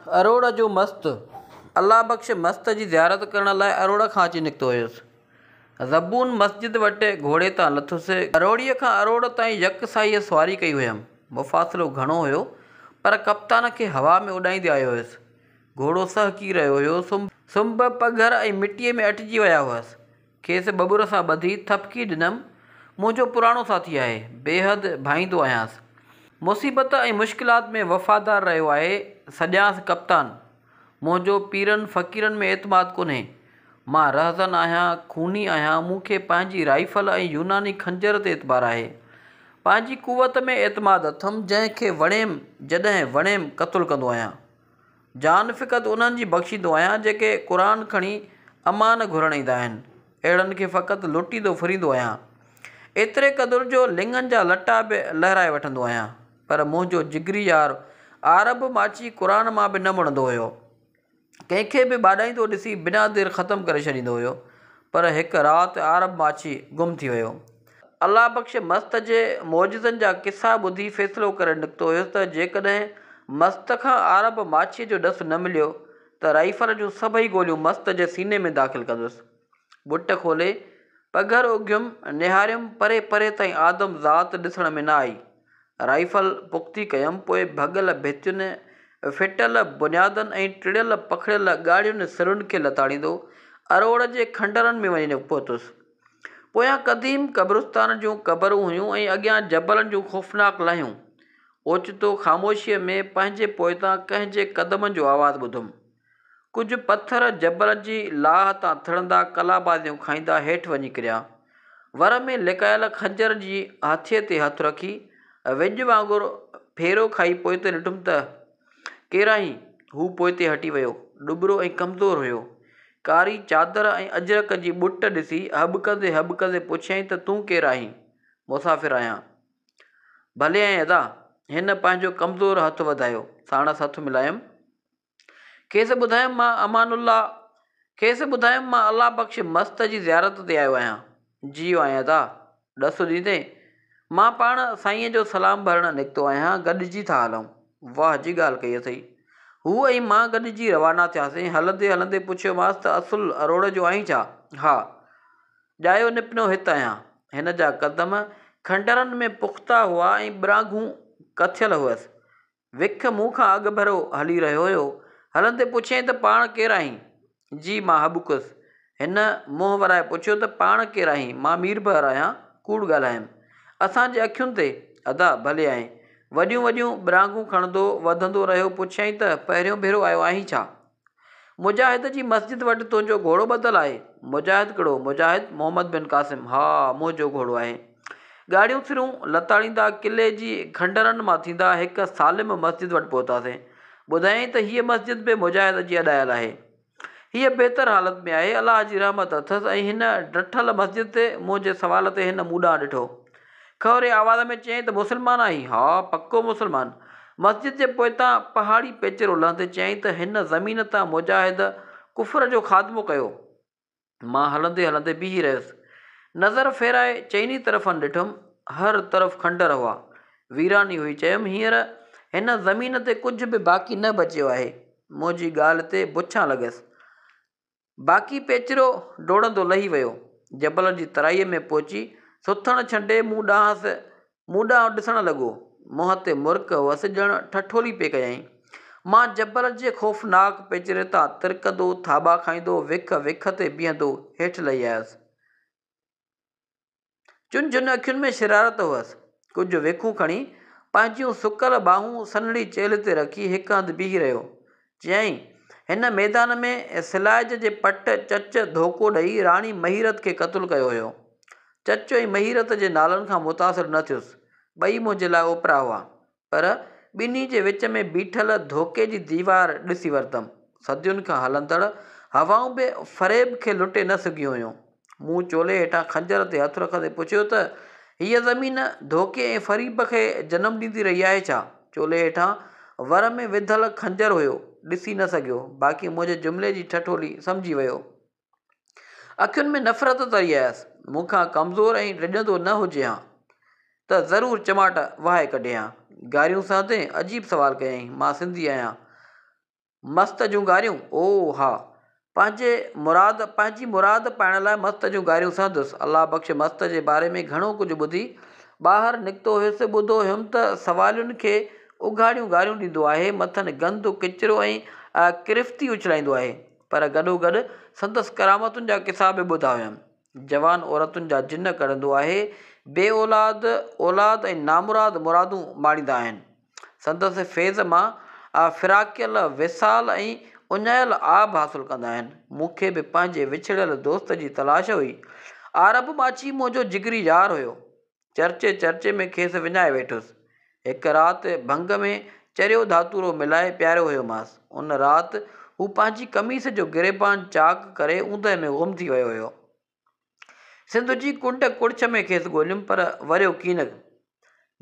اروڙ جو مست، الله بخش مست جي زيارت ڪرڻ لاء اروڙ کان اچي نڪتو هيس. زبون مسجد وٽ گهوڙي تان لٿس. اروڙيء کان اروڙ تائين يڪ ساهيء سواري ڪئي هيم. مفاصلو گهڻو هيو، پر ڪپتان کي هوا ۾ اڏائيندي آيو هيس. گهوڙو سهڪي رهيو هيو. سنب، پگهر ۽ مٽيء ۾ اٽجي ويا هئس. کيس ٻٻر سان ٻڌي ٿڦڪي ڏنم. منهنجو پراڻو ساٿي آهي. بيحد ڀائيندو آهيانس. مصيبت ۽ مشڪلات ۾ وفادار رهيو آهي. سڏيانس ڪپتان. منهنجو پيرن فقيرن ۾ اعتماد ڪونهي. مان رهزن آهيان، خوني آهيان، مون کي پنهنجي رائفل ۽ يوناني خنجر تي اعتبار آهي. پنهنجي قوت ۾ اعتماد اٿم، جنهن کي وڻيم، جڏهن وڻيم قتل ڪندو آهيان. جان فقط انهن جي بخشيندو آهيان، جيڪي قرآن کڻي امان گهرڻ ايندا آهن. اهڙن کي فقط لٽيندو ڦريندو آهيان. ايتري قدر جو لڱن جا لٽا به لهرائي وٺندو آهيان. پر منهنجو جگري يار عارب ماڇي قرآن مان به نه مڙندو هيو. ڪنهن کي به ٻاڏائيندو ڏسي بنا دير ختم ڪري ڇڏيندو هيو. پر هڪ رات عارب ماڇي گم ٿي ويو. الله بخش مست جي معجزن جا قصا ٻڌي فيصلو ڪري نڪتو هيس ته جيڪڏهن مست کان عارب ماڇيء جو ڏس نه مليو ته رائفل جون سڀئي گوليون مست جي سيني ۾ داخل ڪندس. ٻٽ کولي پگهر اگهيم، نهاريم پري پري تائين آدم ذات ڏسڻ ۾ نه آئي. رائفل پختي ڪيم، پوء ڀڳل ڀتين، ڦٽل بنيادن ۽ ٽڙيل پکڙيل ڳاڙهين سرن کي لتاڙيندو اروڙ جي کنڊرن ۾ وڃي پهتس. پويان قديم قبرستان جون قبرون هيون ۽ اڳيان جبلن جون خوفناڪ لاهيون. اوچتو خاموشيء ۾ پنهنجي پوئتان ڪنهن جي قدمن جو آواز ٻڌم. ڪجهه پٿر جبل جي لاهه تان ٿڙندا قلابازيون کائيندا هيٺ وڃي ڪريا. ور ۾ لڪايل خنجر جي هٿيي تي هٿ رکي، وڄ وانگر ڦيرو کائي پوئتي ڏٺم ته ڪير آهين؟ هو پوئتي هٽي ويو. ڏٻرو ۽ ڪمزور هيو. ڪاري چادر ۽ اجرڪ جي ٻٽ ڏسي هٻڪندي هٻڪندي پڇيائين ته تون ڪير آهين؟ مسافر آهيان. ڀلي آئين ادا. هن پنهنجو ڪمزور هٿ وڌايو. ساڻس هٿ ملايم. کيس ٻڌايم مان امان الله کيس ٻڌايم مان الله بخش مست جي زيارت تي آيو آهيان. جيء آئين ادا. ڏس ڏيندين؟ مان پاڻ سائينء جو سلام ڀرڻ نڪتو آهيان، گڏجي ٿا هلون. واهه جي ڳالهه ڪئي اٿئي. هو ۽ مان گڏجي روانا ٿياسين. هلندي هلندي پڇيومانس ته اصل اروڙ جو آهين ڇا؟ ها. ڄايو نپنو هت آهيان. هن جا قدم کنڊرن ۾ پختا هئا ۽ ٻرانگهون ڪٿيل هئس. وک مون کان اڳڀرو هلي رهيو هيو. هلندي پڇيائين ته پاڻ ڪير آهين؟ جي مان هٻڪس. هن منهن ورائي پڇيو ته پاڻ ڪير آهين؟ مان ميربحر آهيان. ڪوڙ ڳالهايم. اسان جي اکين تي؟ ادا، ڀلي آئين. وڏيون وڏيون ٻرانگهون کڻندو وڌندو رهيو. پڇيائين ته پهريون ڀيرو آيو آهين ڇا؟ مجاهد جي مسجد وٽ تنهنجو گهوڙو ٻڌل آهي؟ مجاهد ڪهڙو؟ مجاهد محمد بن قاسم. ها، منهنجو گهوڙو آهي. ڳاڙهيون سرون لتاڙيندا قلعي جي کنڊرن مان ٿيندا هڪ سالم مسجد وٽ پهتاسين. ٻڌايائين ته هيء مسجد به مجاهد جي اڏايل آهي. هيء بهتر حالت ۾ آهي. الله جي رحمت اٿس ۽ هن ڊٺل مسجد تي منهنجي سوال تي هن مون ڏانهن ڏٺو. کهري آواز ۾ چيائين ته مسلمان آهين؟ ها، پڪو مسلمان. مسجد جي پوئتان پهاڙي پيچرو لهندي چيائين ته هن زمين تان مجاهد ڪفر جو خاتمو ڪيو. مان هلندي هلندي بيهي رهيس. نظر ڦيرائي چئني طرفن ڏٺم. هر طرف کنڊر هئا. ويراني هئي. چيم هينئر هن زمين تي ڪجهه به باقي نه بچيو آهي. منهنجي ڳالهه تي بڇان لڳس. باقي پيچرو ڊوڙندو لهي ويو. جبل جي ترائيء ۾ پهچي سٿڻ ڇنڊي مون ڏانهس مون ڏانهن ڏسڻ لڳو. منهن تي مرڪ هئس ڄڻ ٺٺولي پئي ڪيائين. مان جبل جي خوفناڪ پيچري تان ترڪندو، ٿاٻا کائيندو، وک وک تي بيهندو هيٺ لهي آيس. چنجهن اکين ۾ شرارت هئس. ڪجهه وکون کڻي، پنهنجيون سڪل ٻانهون سنهڙي چيلهه تي رکي هڪ هنڌ بيهي رهيو. چيائين، هن ميدان ۾ سلائج جي پٽ چچ ڌوڪو ڏئي راڻي مهيرت کي قتل ڪيو هيو. چچ ۽ مهيرت جي نالن کان متاثر نه ٿيس. ٻئي منهنجي لاء اوپرا هئا. پر ٻنهي جي وچ ۾ بيٺل ڌوڪي جي ديوار ڏسي ورتم. صدين کان هلندڙ هوائون به فريب کي لٽي نه سگهيون هيون. مون چولي هيٺان خنجر تي هٿ رکندي پڇيو ته، هيء زمين ڌوڪي ۽ فريب کي جنم ڏيندي رهي آهي ڇا؟ چولي هيٺان ور ۾ وڌل خنجر هيو، ڏسي نه سگهيو، باقي منهنجي جملي جي ٺٺولي سمجهي ويو. اکين ۾ نفرت تري آيس. مون کان ڪمزور ۽ ڊڄندو نه هجي ها ته ضرور چماٽ وهائي ڪڍي ها. گاريون سهندين؟ عجيب سوال ڪيائين. مان سنڌي آهيان. مست جون گاريون؟ او ها! پنهنجي مراد پنهنجي مراد پائڻ لاء مست جون گاريون سهندس. الله بخش مست جي باري ۾ گهڻو ڪجهه ٻڌي ٻاهر نڪتو هيس. ٻڌو هيم ته سوالين کي اگهاڙيون گاريون ڏيندو آهي، مٿن گند، ڪچرو ۽ ڪرفتي اڇلائيندو آهي. پر گڏوگڏ سندس ڪرامتن جا قصا به ٻڌا هيم. جوان عورتن جا جن ڪڍندو آهي، بي اولاد اولاد ۽ نامراد مرادون ماڻيندا آهن. سندس فيض مان فراقيل وصال ۽ اڃايل آب حاصل ڪندا آهن. مون کي به پنهنجي وڇڙيل دوست جي تلاش هئي. عارب ماڇي منهنجو جگري يار هيو. چرچي چرچي ۾ کيس وڃائي ويٺس. هڪ رات ڀنگ ۾ چريو ڌاتورو ملائي پياريو هيومانس. ان رات هو پنهنجي قميص جو گريبان چاڪ ڪري اوندهه ۾ گم ٿي ويو هيو. سنڌ جي ڪنڊ ڪڙڇ ۾ کيس ڳوليم پر وريو ڪين.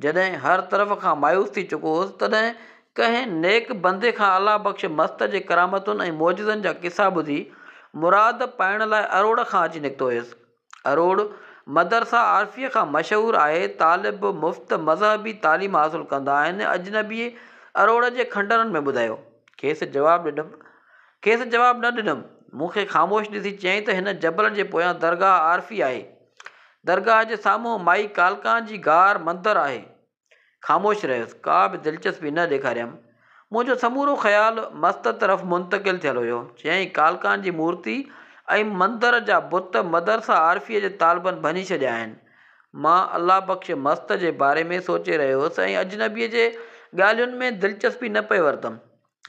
جڏهن هر طرف کان مايوس ٿي چڪو هوس، تڏهن ڪنهن نيڪ بندي کان الله بخش مست جي ڪرامتن ۽ معجزن جا قصا ٻڌي، مراد پائڻ لاء اروڙ کان اچي نڪتو هيس. اروڙ مدرسه عارفيه کان مشهور آهي، طالب مفت مذهبي تعليم حاصل ڪندا آهن. اجنبيء اروڙ جي کنڊرن ۾ ٻڌايو. کيس جواب ڏنم. کيس جواب نه ڏنم. مون کي خاموش ڏسي چيائين ته هن جبل جي پويان درگاهه عارفي آهي. درگاهه جي سامهون مائي ڪالڪان جي غار، مندر، آهي. خاموش رهيس. ڪا به دلچسپي نه ڏيکاريم. منهنجو سمورو خيال مست طرف منتقل ٿيل هيو. چيائين ڪالڪان جي مورتي ۽ مندر جا بت مدرسه عارفيء جي طالبن ڀڃي ڇڏيا آهن. مان الله بخش مست جي باري ۾ سوچي رهيو هوس ۽ اجنبيء جي ڳالهين ۾ دلچسپي نه پئي ورتم.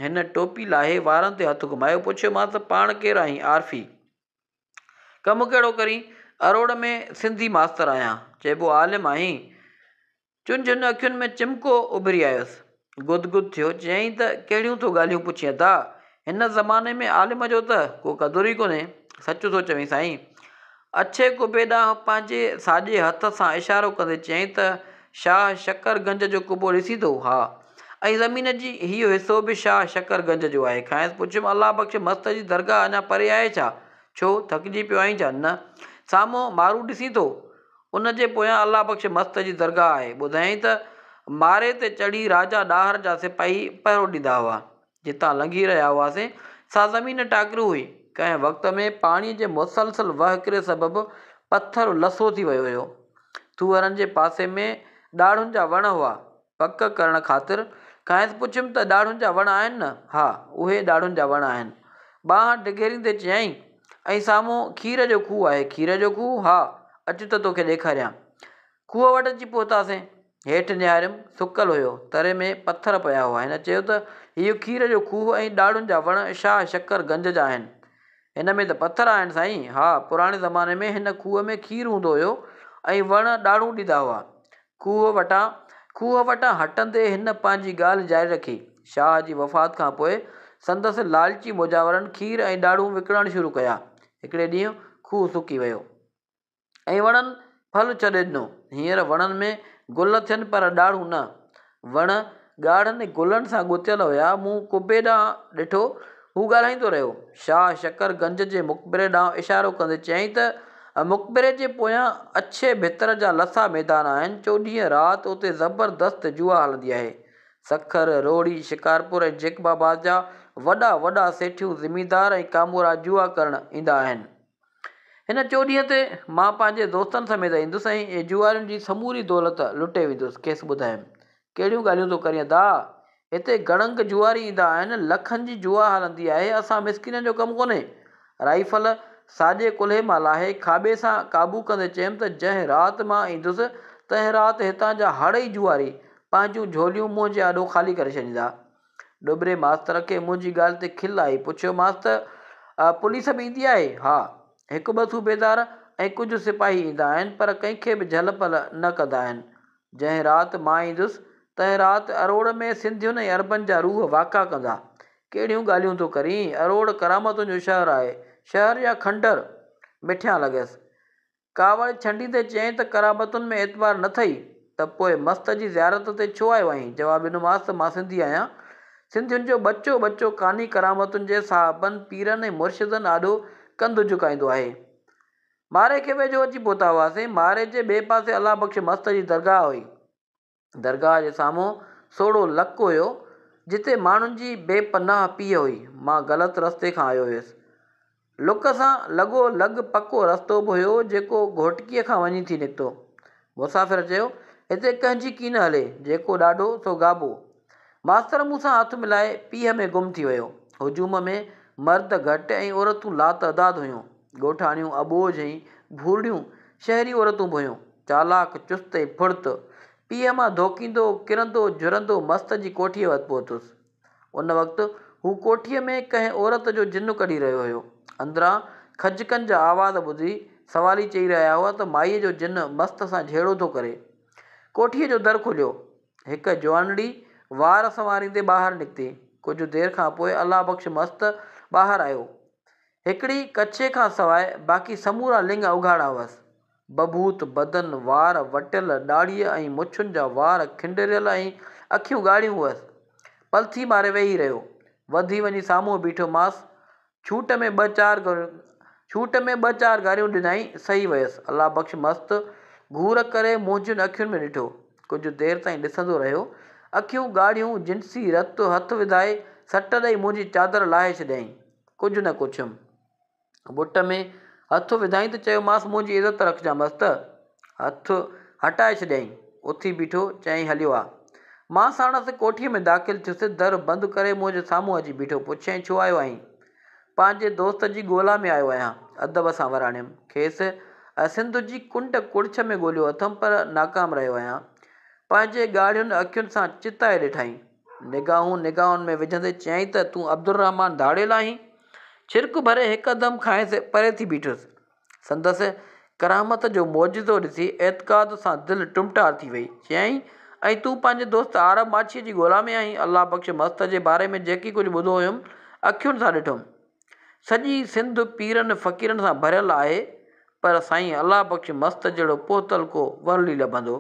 هن ٽوپي لاهي وارن تي هٿ گهمايو، پڇيومانس ته پاڻ ڪير آهين؟ عارفي. ڪم ڪهڙو ڪرين؟ اروڙ ۾ سنڌي ماستر آهيان. چئبو عالم آهين؟ چنجهن اکين ۾ چمڪو اڀري آيس. گد گد ٿيو، چيائين ته ڪهڙيون ٿو ڳالهيون پڇين ادا؟ هن زماني ۾ عالم جو ته ڪو قدر ئي ڪونهي. سچ ٿو چوين سائين. اڇي قبي ڏانهن پنهنجي ساڄي هٿ سان اشارو ڪندي چيائين ته شاهه شڪر گنج جو قبو ڏسين ٿو؟ ها. ۽ زمين جي هيء حصو به شاهه شڪر گنج جو آهي. کانئس پڇيم الله بخش مست جي درگاهه اڃا پري آهي ڇا؟ ڇو؟ ٿڪجي پيو آهين ڇا؟ نه. سامهون مارو ڏسين ٿو؟ ان جي پويان الله بخش مست جي درگاهه آهي. ٻڌايائين ته ماري تي چڙهي راجا ڏاهر جا سپاهي پهرو ڏيندا هئا. جتان لنگهي رهيا هئاسين، سا زمين ٽاڪرو هئي. ڪنهن وقت ۾ پاڻيء جي مسلسل وهڪري سبب پٿر لسو ٿي ويو هيو. ٿوهرن جي پاسي ۾ ڏاڙهن جا وڻ هئا. پڪ ڪرڻ خاطر کانئس پڇيم ته ڏاڙهن جا وڻ آهن نه؟ ها، اهي ڏاڙهن جا وڻ آهن. ٻانهن ڊگهيريندي چيائين، ۽ سامهون کير جو کوهه آهي. کير جو کوهه؟ ها، اچ ته توکي ڏيکاريان. کوهه وٽ اچي پهتاسين. هيٺ نهاريم، سڪل هيو. تري ۾ پٿر پيا هئا. هن چيو ته هيء کير جو کوهه ۽ ڏاڙهون جا وڻ شاهه شڪر گنج جا آهن. هن ۾ ته پٿر آهن سائين. ها، پراڻي زماني ۾ هن کوهه ۾ کير هوندو هيو ۽ وڻ ڏاڙهون ڏيندا هئا. کوهه وٽان کوهه وٽان هٽندي هن پنهنجي ڳالهه جاري رکي. شاهه جي وفات کان پوء سندس لالچي مجاورن کير ۽ ڏاڙهون وڪڻڻ شروع ڪيا. هڪڙي ڏينهن کوهه سڪي ويو. ۽ وڻن ڦل ڇڏي ڏنو. هينئر وڻن ۾ گل ٿين پر ڏاڙهون نه. وڻ ڳاڙهن گلن سان ڳتيل هيا. مون قبي ڏانهن ڏٺو. هو ڳالهائيندو رهيو. شاهه شڪر گنج جي مقبري ڏانهن اشارو ڪندي چيائين ته مقبري جي پويان اڇي ڀتر جا لسا ميدان آهن. چوڏهينء رات اتي زبردست جوا هلندي آهي. سکر، روهڙي، شڪارپور ۽ جيڪب آباد جا وڏا وڏا سيٺيون، زميندار ۽ ڪامورا جوا ڪرڻ ايندا آهن. هن چوڏهينء تي مان پنهنجي دوستن سميت ايندس ۽ جوئارين جي سموري دولت لٽي ويندس. کيس ٻڌايم. ڪهڙيون ڳالهيون ٿو ڪرين ادا! هتي گڙنگ جوئاري ايندا آهن، لکن جي جوا هلندي آهي، اسان مسڪينن جو ڪم ڪونهي. رائفل ساڄي ڪلهي مان لاهي کاٻي سان قابو ڪندي چيم ته جنهن رات مان ايندس، تنهن رات هتان جا هڙئي جوئاري پنهنجون جهوليون منهنجي آڏو خالي ڪري ڇڏيندا. ڏوٻري ماستر کي منهنجي ڳالهه تي کل آئي. پڇيومانس ته پوليس به ايندي آهي؟ ها، هڪ ٻه صوبيدار ۽ ڪجهه سپاهي ايندا آهن، پر ڪنهن کي به جهل پل نه ڪندا آهن. جنهن رات مان ايندس، تنهن رات اروڙ ۾ سنڌين ۽ عربن جا روح واڪا ڪندا. ڪهڙيون ڳالهيون ٿو ڪرين؟ اروڙ ڪرامتن جو شهر آهي. شهر يا کنڊر؟ مٺيان لڳس. ڪاوڙ ڇنڊيندي چيائين ته ڪرامتن ۾ اعتبار نه ٿئي ته پوء مست جي زيارت تي ڇو آيو آهين؟ جواب ڏنومانس ته مان سنڌي آهيان. سنڌين جو ٻچو ٻچو ڪاني ڪرامتن جي صاحبن، پيرن ۽ مرشدن آڏو ڪنڌ جهڪائيندو آهي. مارئي کي ويجهو اچي پهتا هئاسين. مارئي جي ٻئي پاسي الله بخش مست جي درگاهه هئي. درگاهه جي سامهون سوڙهو لڪ هيو. جتي ماڻهن جي بي پناهه پيهه هئي. مان غلط رستي کان آيو هيس. لڪ سان لڳو لڳ پڪو رستو به هيو، جيڪو گهوٽڪيء کان وڃي ٿي نڪتو. مسافر چيو، هتي ڪنهن جي ڪين هلي، جيڪو ڏاڍو سو گابو. ماستر مون سان هٿ ملائي پيهه ۾ گم ٿي ويو. هجوم ۾ مرد گهٽ ۽ عورتون لاتعداد هيون. ڳوٺاڻيون اٻوجهه ۽ ڀورڙيون شهري عورتون به هيون. چالاڪ، چست ۽ ڦڙت. پيهه مان ڌوڪيندو، ڪرندو، جهرندو مست جي ڪوٺيء وٽ پهتس. ان وقت هو ڪوٺيء ۾ ڪنهن عورت جو جن ڪڍي رهيو هيو. اندران کجڪن جا آواز ٻڌي سوالي چئي رهيا هئا ته مائيء جو جن مست سان جهيڙو ٿو ڪري. ڪوٺيء جو در کليو. هڪ جوانڙي وار سنواريندي ٻاهر نڪتي. ڪجهه دير کان پوء الله بخش مست ٻاهر آيو. هڪڙي ڪڇي کان سواء باقي سمورا لڱ اگهاڙا هئس. ڀڀوت بدن، وار وٽيل، ڏاڙهيء ۽ مڇن جا وار کنڊريل ۽ اکيون ڳاڙهيون هئس. پلٿي ماري ويهي رهيو. وڌي وڃي سامهون بيٺومانس. ڇوٽ ۾ ٻه چار ڇوٽ ۾ ٻه چار گاريون ڏنائين، سهي ويس. الله بخش مست گهور ڪري منهنجين اکين ۾ ڏٺو. ڪجهه دير تائين ڏسندو رهيو. اکيون ڳاڙهيون، جنسي رت، هٿ وڌائي سٽ ڏئي منهنجي چادر لاهي ڇڏيائين. ڪجهه نه ڪڇيم. ڳٽ ۾ هٿ وڌائين ته چيومانس منهنجي عزت رکجان مست. هٿ هٽائي ڇڏيائين. اٿي بيٺو، چيائين هليو آ. مان ساڻس ڪوٺيء ۾ داخل ٿيس. در بند ڪري منهنجي سامهون اچي بيٺو. پڇيائين ڇو آيو آهين؟ پنهنجي دوست جي ڳولا ۾ آيو آهيان. ادب سان وراڻيم. کيس سنڌ جي ڪنڊ ڪڙڇ ۾ ڳوليو اٿم پر ناڪام رهيو آهيان. پنهنجي ڳاڙهين اکين سان چتائي ڏٺائين. نگاهون نگاهن ۾ وجهندي چيائين ته تون عبدالرحمان ڌاڙيل آهين؟ ڇرڪ ڀري هڪدم کانئس پري ٿي بيٺس. سندس ڪرامت جو معجزو ڏسي اعتقاد سان دل ٽمٽار ٿي وئي. چيائين، ۽ تون پنهنجي دوست عارب ماڇيء جي ڳولا ۾ آهين؟ الله بخش مست جي باري ۾ جيڪي ڪجهه ٻڌو هيم، اکين سان ڏٺم. سڄي سنڌ پيرن فقيرن سان ڀريل آهي، پر سائين الله بخش مست جهڙو پهتل ڪو ورلي لڀندو.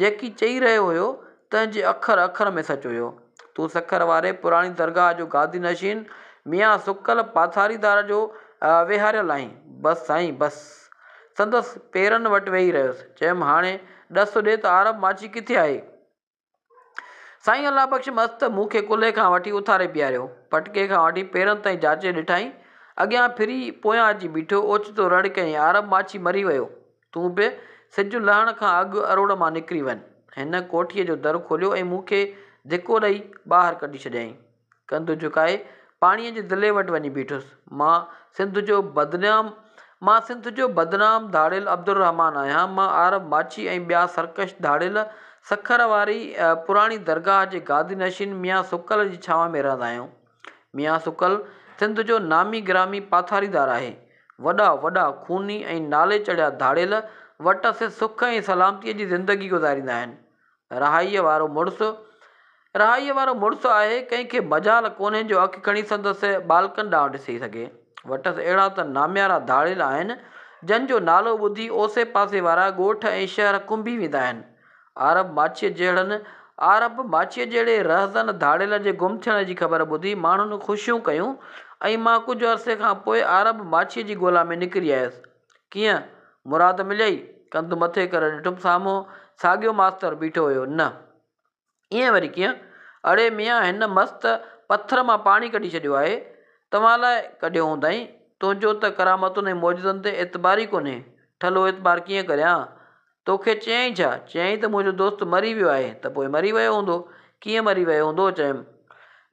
جيڪي چئي رهيو هيو، تنهن جي اکر اکر ۾ سچ هيو. تون سکر واري پراڻي درگاهه جو گادي نشين ميان سڪل پاٿاريدار جو ويهاريل آهين. بس سائين بس. سندس پيرن وٽ ويهي رهيس. چيم هاڻي ڏس ڏي ته عارب ماڇي ڪٿي آهي؟ سائين الله بخش مست مون کي ڪلهي کان وٺي اٿاري بيهاريو. پٽڪي کان وٺي پيرن تائين جاچي ڏٺائين. اڳيان ڦري پويان اچي بيٺو. اوچتو رڙ ڪيائين، عارب ماڇي مري ويو. تون به سج لهڻ کان اڳ اروڙ مان نڪري وڃ. هن ڪوٺيء جو در کوليو ۽ مون کي ڌڪو ڏئي ٻاهر ڪڍي ڇڏيائين. ڪنڌ جهڪائي پاڻيء جي دلي وٽ وڃي بيٺس. مان سنڌ جو بدنام مان سنڌ جو بدنام ڌاڙيل عبدالرحمان آهيان. مان عارب ماڇي ۽ ٻيا سرڪش ڌاڙيل سکر واري پراڻي درگاهه جي گادي نشين ميان سڪل جي ڇانو ۾ رهندا آهيون. ميان سڪل سنڌ جو نامي گرامي پاٿاريدار آهي. وڏا وڏا خوني ۽ نالي چڙهيا ڌاڙيل وٽس سک ۽ سلامتيء جي زندگي گذاريندا آهن. رهائيء وارو مڙس رهائيء وارو مڙس آهي، ڪنهن کي مجال ڪونهي جو اک کڻي سندس ٻالڪن ڏانهن ڏسي سگهي. وٽس اهڙا ته ناميارا ڌاڙيل آهن، جن جو نالو ٻڌي اوسي پاسي وارا ڳوٺ ۽ شهر ڪنبي ويندا آهن. عارب ماڇيء جهڙن عارب ماڇيء جهڙي رهزن ڌاڙيل جي گم ٿيڻ جي خبر ٻڌي ماڻهن خوشيون ڪيون ۽ مان ڪجهه عرصي کان پوء عارب ماڇيء جي ڳولا ۾ نڪري آيس. ڪيئن؟ مراد مليئي؟ ڪنڌ مٿي ڪري ڏٺم سامهون ساڳيو ماستر بيٺو هيو. نه. ائين وري ڪيئن؟ اڙي ميان هن مست پٿر مان پاڻي ڪڍي ڇڏيو آهي. توهان لاء ڪڍيو هوندائين. تنهنجو ته ڪرامتن ۽ معجزن تي اعتبار ئي ڪونهي. ٺلهو اعتبار ڪيئن ڪريان؟ توکي چيائين ڇا؟ چيائين ته منهنجو دوست مري ويو آهي ته پوء مري ويو هوندو. ڪيئن مري ويو هوندو؟ چيم.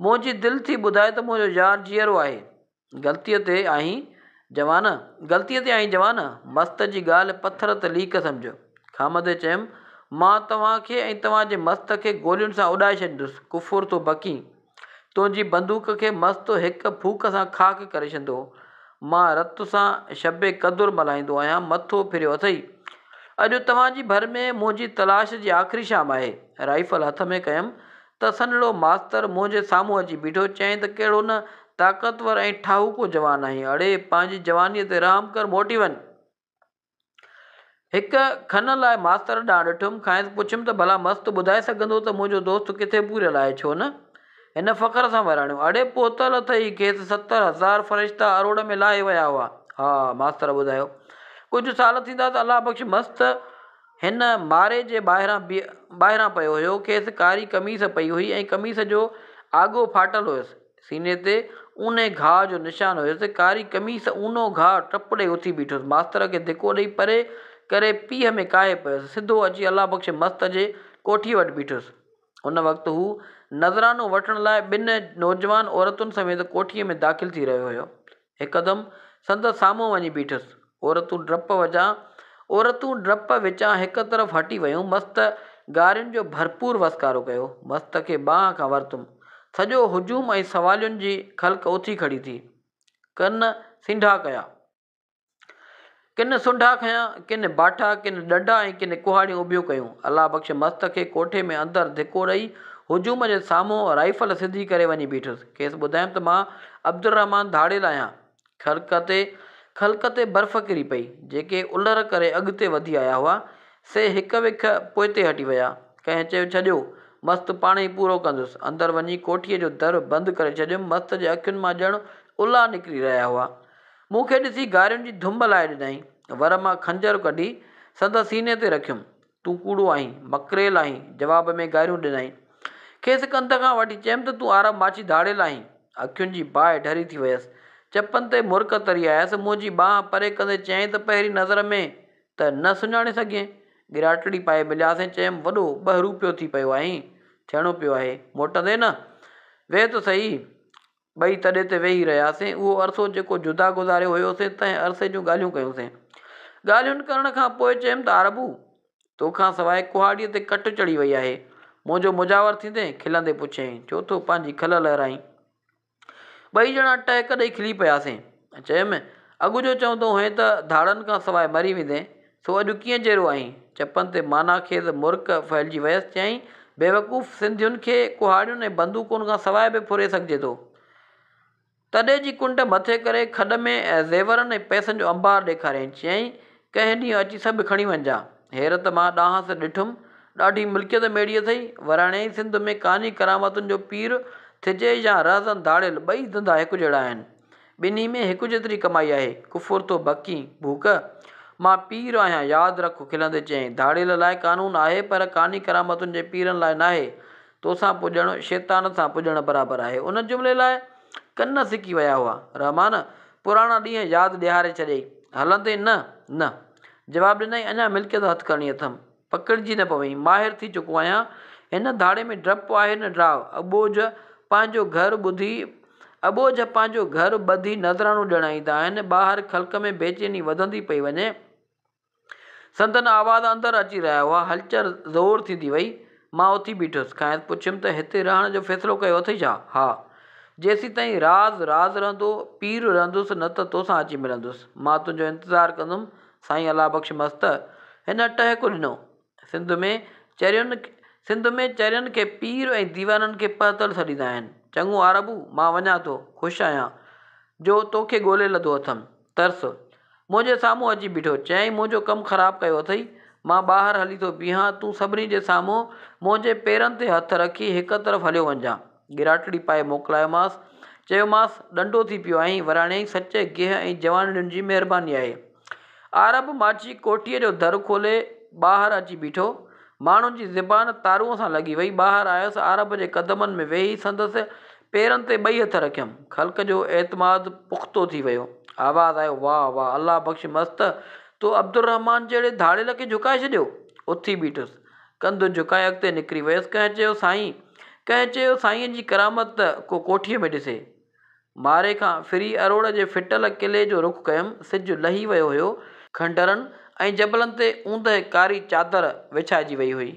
منهنجي دل ٿي ٻڌائي ته منهنجو يار جيئرو آهي. غلطيء تي آهين جوان، غلطيء تي آهين جوان! مست جي ڳالهه پٿر تي ليڪ سمجهه. کامندي چيم، مان توهان کي ۽ توهان جي مست کي گولين سان اڏائي ڇڏيندس. ڪفر ٿو بڪين. تنهنجي بندوق کي مست هڪ ڦوڪ سان خاڪ ڪري ڇڏيندو. مان رت سان شب قدر ملهائيندو آهيان، مٿو ڦريو اٿئي. اڄ توهان جي ڀر ۾ منهنجي تلاش جي آخري شام آهي. رائفل هٿ ۾ ڪيم ته سنهڙو ماستر منهنجي سامهون اچي بيٺو. چيائين ته ڪهڙو نه طاقتور ۽ ٺاهوڪو جوان آهين. اڙي پنهنجي جوانيء تي رحم ڪر، موٽي وڃ. هڪ کن لاء ماستر ڏانهن ڏٺم، کانئس پڇيم ته ڀلا مست ٻڌائي سگهندو ته منهنجو دوست ڪٿي پوريل آهي، ڇو نه؟ هن فخر سان وراڻيو، اڙي پهتل اٿئي، کيس 70,000 فرشتا اروڙ ۾ لاهي ويا هئا. ها، ماستر ٻڌايو. ڪجهه سال ٿيندا ته الله بخش مست هن ماري جي ٻاهران ٻاهران پيو هيو، کيس ڪاري قميص پئي هئي ۽ قميص جو آڳو ڦاٽل هيس. سيني تي اونهي گهاء جو نشان هيس. ڪاري قميص اونهو گهاء ٽپ ڏئي اٿي بيٺس. ماستر کي ڌڪو ڏئي پري ڪري پيهه ۾ ڪاهي پيس. سڌو اچي الله بخش مست جي ڪوٺيء وٽ بيٺس. ان وقت هو نذرانو وٺڻ لاء ٻن نوجوان عورتن سميت ڪوٺيء ۾ داخل ٿي رهيو هيو. هڪدم سندس سامهون وڃي بيٺس. عورتون ڊپ وچان عورتون ڊپ وچان هڪ طرف هٽي ويون. مست گارين جو ڀرپور وسڪارو ڪيو. مست کي ٻانهن کان ورتم. سڄو هجوم ۽ سوالين جي خلق اٿي کڙي ٿي. ڪن سنڍا ڪيا. ڪن سنڍا کنيا، ڪن باٺا، ڪن ڏنڊا ۽ ڪن ڪهاڙيون اڀيون ڪيون. الله بخش مست کي ڪوٺي ۾ اندر ڌڪو ڏئي هجوم جي سامهون رائيفل سڌي ڪري وڃي بيٺس. کيس ٻڌايم ته مان عبدالرحمان ڌاڙيل آهيان. خلق تي خلق تي برف ڪري پئي. جيڪي الر ڪري اڳتي وڌي آيا هئا، سي هڪ وک پوئتي هٽي ويا. ڪنهن چيو ڇڏيو، مست پاڻهي پورو ڪندس. اندر وڃي ڪوٺيء جو در بند ڪري ڇڏيم. مست جي اکين مان ڄڻ الا نڪري رهيا هئا. مون کي ڏسي گارين جي ڌم لائي ڏنائين. ور مان خنجر ڪڍي سندس سيني تي رکيم. تون ڪوڙو آهين، مڪريل آهين. جواب ۾ گاريون ڏنائين. کيس ڪنڌ کان وٺي چيم ته تون عارب ماڇي ڌاڙيل آهين. اکين جي باهه ڍري ٿي ويس. چپن تي مرڪ تري آيس. منهنجي ٻانهن پري ڪندي چيائين ته پهرين نظر ۾ ته نه سڃاڻي سگهين. ڳراٽڙي پائي ملياسين. چيم وڏو ٻهروپيو ٿي پيو آهين. ٿيڻو پيو آهي. موٽندين نه؟ ويهه ته سهي. ٻئي تڏي تي ويهي رهياسين. اهو عرصو جيڪو جدا گذاريو هيوسين، تنهن عرصي جون ڳالهيون ڪيونسين. ڳالهين ڪرڻ کان پوء چيم ته عاربو! تو کان سواء ڪهاڙيء تي ڪٽ چڙهي وئي آهي. منهنجو مجاور ٿيندين؟ کلندي پڇيائين. ڇو ٿو پنهنجي کل لهرائين؟ ٻئي ڄڻا ٽهڪ ڏئي کلي پياسين. چيم، اڳ جو چوندو هئين ته ڌاڙن کان سواء مري ويندين، سو اڄ ڪيئن جيئرو آهين؟ چپن تي معنيٰ خيز مرڪ ڦهلجي ويس. چيائين، بيوقوف سنڌين کي ڪهاڙين ۽ بندوقن کان سواء به ڦري سگهجي ٿو. تڏي جي ڪنڊ مٿي ڪري کڏ ۾ زيورن ۽ پئسن جو انبار ڏيکاريائين. چيائين، ڪنهن ڏينهن اچي سڀ کڻي وڃجان. حيرت مان ڏانهس ڏٺم. ڏاڍي ملڪيت ميڙي اٿئي. وراڻيائين، سنڌ ۾ ڪاني ڪرامتن جو پير ٿجي يا رهزن ڌاڙيل، ٻئي ڌنڌا هڪجهڙا آهن. ٻنهي ۾ هڪجيتري ڪمائي آهي. ڪفر ٿو بڪين، ڀوڪ. مان پير آهيان، ياد رک، کلندي چيائين. ڌاڙيل لاء قانون آهي، پر ڪاني ڪرامتن جي پيرن لاء ناهي. توسان پڄڻ، شيطان سان پڄڻ برابر آهي. ان جملي لاء ڪن سڪي ويا هئا. رحمان، پراڻا ڏينهن ياد ڏيهاري ڇڏيئي. هلندين نه؟ نه. جواب ڏنائين، اڃا ملڪيت هٿ ڪرڻي اٿم. پڪڙجي نه پوين. ماهر ٿي چڪو آهيان. هن ڌاڙي ۾ ڊپ آهي نه ڊاء. اٻوجهه پنهنجو گهر ٻڌي اٻوجهه پنهنجو گهر ٻڌي نذرانو ڏيڻ ايندا آهن. ٻاهر خلق ۾ بيچيني وڌندي پئي وڃي. سندن آواز اندر اچي رهيا هئا. هلچل زور ٿيندي وئي. مان اٿي بيٺس. کانئس پڇيم ته هتي رهڻ جو فيصلو ڪيو اٿئي ڇا؟ ها. جيسيتائين راز راز رهندو، پير رهندس نه ته توسان اچي ملندس. مان تنهنجو انتظار ڪندم. سائين الله بخش مست هن ٽهڪ ڏنو. سنڌ ۾ چرين سنڌ ۾ چرين کي پير ۽ ديوانن کي پهتل سڏيندا آهن. چڱو عاربو، مان وڃان ٿو. خوش آهيان جو توکي ڳولي لڌو اٿم. ترس. منهنجي سامهون اچي بيٺو. چيائين، منهنجو ڪم خراب ڪيو اٿئي. مان ٻاهر هلي ٿو بيهان، تون سڀني جي سامهون منهنجي پيرن تي هٿ رکي هڪ طرف هليو وڃجان. ڳراٽڙي پائي موڪلايومانس. چيومانس، ڏنڊو ٿي پيو آهين. وراڻيائين، سچي گيهه ۽ جوانڙين جي مهرباني آهي. عارب ماڇي ڪوٺيء جو در کولي ٻاهر اچي بيٺو. ماڻهن جي زبان تارونء سان لڳي وئي. ٻاهر آيس، عارب جي قدمن ۾ ويهي سندس پيرن تي ٻئي هٿ رکيم. خلق جو اعتماد پختو ٿي ويو. آواز آيو، واهه واهه الله بخش مست، تو عبدالرحمان جهڙي ڌاڙيل کي جهڪائي ڇڏيو. اٿي بيٺس. ڪنڌ جهڪائي اڳتي نڪري ويس. ڪنهن چيو سائين! ڪنهن چيو سائينء جي ڪرامت ته ڪو ڪوٺيء ۾ ڏسي. ماري کان ڦري اروڙ جي ڦٽل قلعي جو رخ ڪيم. سج لهي ويو هيو. کنڊرن ۽ جبلن تي اوندهه ڪاري چادر وڇائجي وئي هئي.